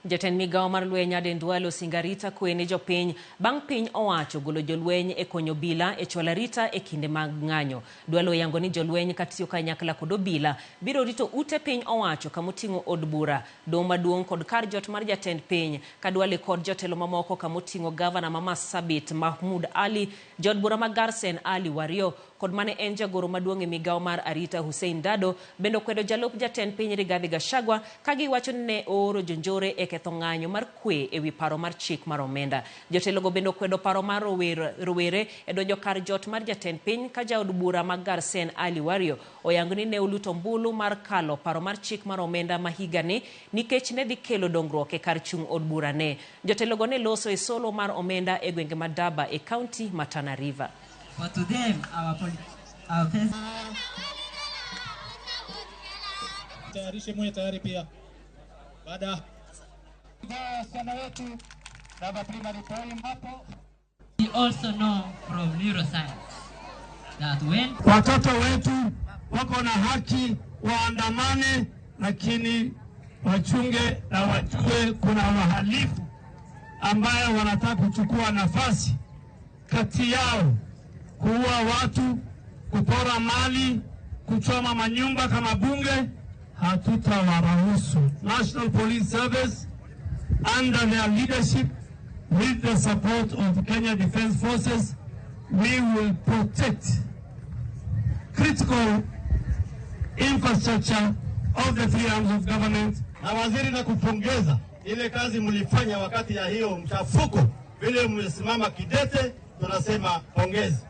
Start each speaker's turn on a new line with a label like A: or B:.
A: Jatend migao mar lweny Aden Duale osingo arita kwe ne jopiny bang' piny owacho golo jolweny e konyo obila e chwalo arita e kinde mag ng'anyo. Duale oyango ni jolweny katiyo kanyakla kod obila biro rito ute piny owacho kamoting'o od bura, doho maduong' kod kar jot mar jatend piny. Ka Duale kod jotelo mamoko kamoting'o gavana ma Marsabit Mahmoud Ali, jaod bura ma Garsen Ali Wario kod mane en jagoro maduong' e migao mar arita Hussein Dado bende okwedo jalup jatend piny Rigathi Gachagua ka giwacho ni ne ooro jonjore e ketho ng'anyo mar kwe ewi paro mar chik mar omenda. Jotelogo bende okwedo paro mar rowere e donjo kar jot mar jatend piny ka jaod bura ma Garsen Ali Wario oyango ni ne oluto ombulu mar kalo paro mar chik mar omenda ma higani nikech ne dhi kelo dongruok e kar chung' od bura ne. Jotelogo ne loso e solo mar omenda e gwenge ma Daba e kaunti ma Tana River.
B: But to them, our first
C: Tayarishe mwe tayari pia. Baada
D: wasichana wetu Daba Primary Poem hapo.
B: We also know from neuroscience that when
D: watoto wetu wako na haki waandamane, lakini wachunge na wajue kuna wahalifu ambayo wanataka kuchukua nafasi kati yao, kuua watu, kupora mali, kuchoma manyumba kama bunge. Hatutawaruhusu. National Police Service under their leadership with the support of Kenya Defence Forces, we will protect critical infrastructure of the three arms of government.
E: Na waziri, na kupongeza ile kazi mlifanya wakati ya hiyo mchafuko, vile mlisimama kidete, tunasema pongezi.